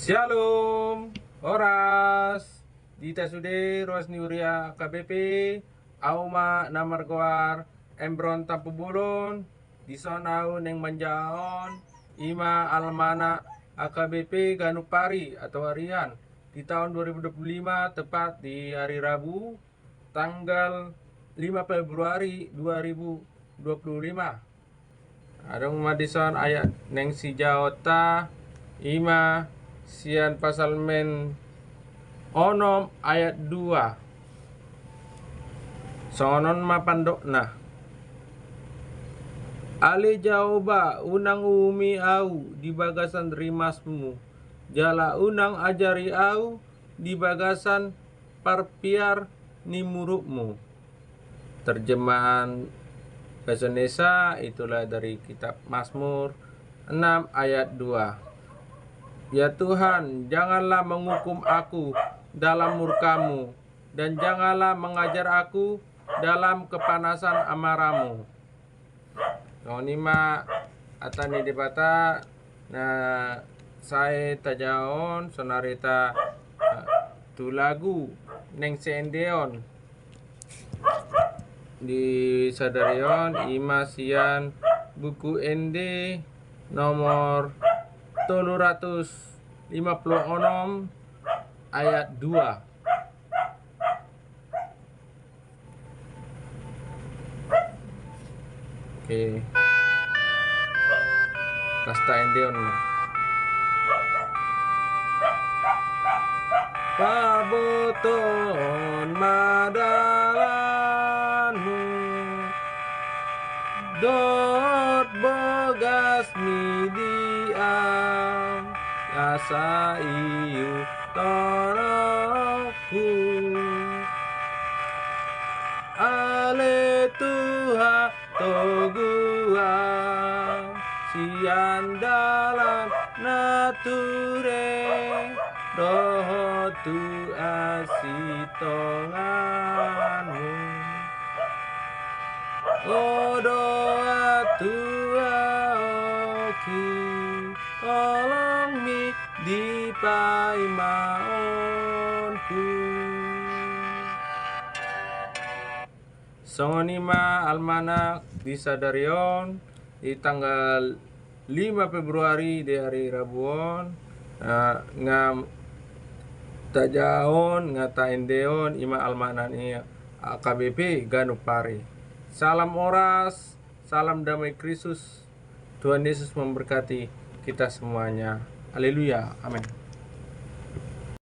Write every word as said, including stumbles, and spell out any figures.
Shalom, horas. Di hita sude ruas ni huria H K B P, au ma na margoar Embron Tampubolon, dison au naeng manjahahon, i ma almanak H K B P ganup ari atau harian di tahun dua ribu dua puluh lima, tepat di hari Rabu, tanggal lima Februari dua ribu dua puluh lima. Adong ma dison ayat naeng sijahaonta, i ma sian Psalmen onom ayat dua. Songon on ma pandokna. Ale Jahowa, unang uumi au di bagasan rimasmu, jala unang ajari au di bagasan parpiar ni murukmu. Terjemahan bahasa Indonesia itulah dari kitab Mazmur enam ayat dua. Ya Tuhan, janganlah menghukum aku dalam murkamu, dan janganlah mengajar aku dalam kepanasan amarahmu. Songon i ma hata ni Debata na sai tajahahon sonari ta, eh, tu lagu naeng siendeon di sadari on, i ma sian Buku Ende nomor tolu ratus lima puluh onom ayat dua. Oke. Las ta endeon ma. Pabotohon ma dalanmu dohot bogasmi di au, asa iuthononku. Ale Tuhan, togu au sian dalan na ture dohot tu asi tonganmu. O dohot tu au, tolongmi di paimaonku. Songon i ma almanak di sadari on, di tanggal lima Februari, di ari Rabu on, eh, nga tajahahon, nga taendeon, i ma almanak ni H K B P ganup ari. Salam horas, salam damai Kristus. Tuhan Yesus memberkati kita semuanya. Haleluya. Amin.